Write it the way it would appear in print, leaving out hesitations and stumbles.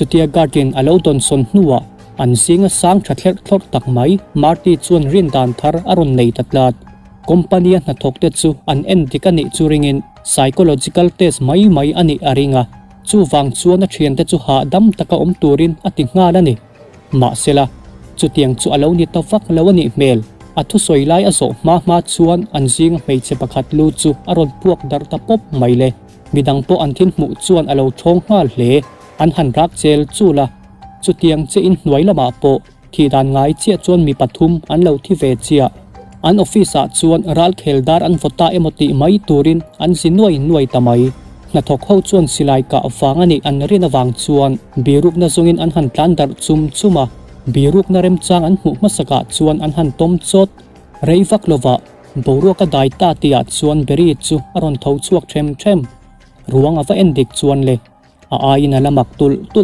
Chutia guard in a lo dawnsawn hnuah an zinga sang tha thlerh thlawrh tak mai Marty chuan rin dan thar a rawn nei ta tlat. Company a hnathawk te chu an en dik a nih chu ringin psychological test mai mai a nih a ring a, chuvang chuan a thiante chu hahdam taka awm turin a ti nghal a ni. Mahsela, chutiang chu a lo ni ta vak lo a nih hmel. A thusawi lai a zawh hma hma chuan an zinga hmeichhe pakhat lu chu a rawn puak darh ta pawp mai le. Midang pawh an thil hmuh chuan a lo thawng nghal hle. An han rak chel chul a, chutiang che in hnuai lamah pawh thih dan ngai chiah chuan mi pathum an lo thi ve chiah. An office ah chuan ral khel dar an vaw ta emaw tih mai turin an zi nuai nuai ta mai. Hnathawk ho chuan silai kah vang a nih an rin avang chuan birukna zawngin an han tlan darh chum chum a, birukna remchang an hmuh hmasakah chuan an han tawm chawt. Rei vak lovah boruak a dai ta tihah chuan Berry chu a rawn tho chhuak them them. Ruang a va en dik chuan le, a aiin a la mak tulh tulh.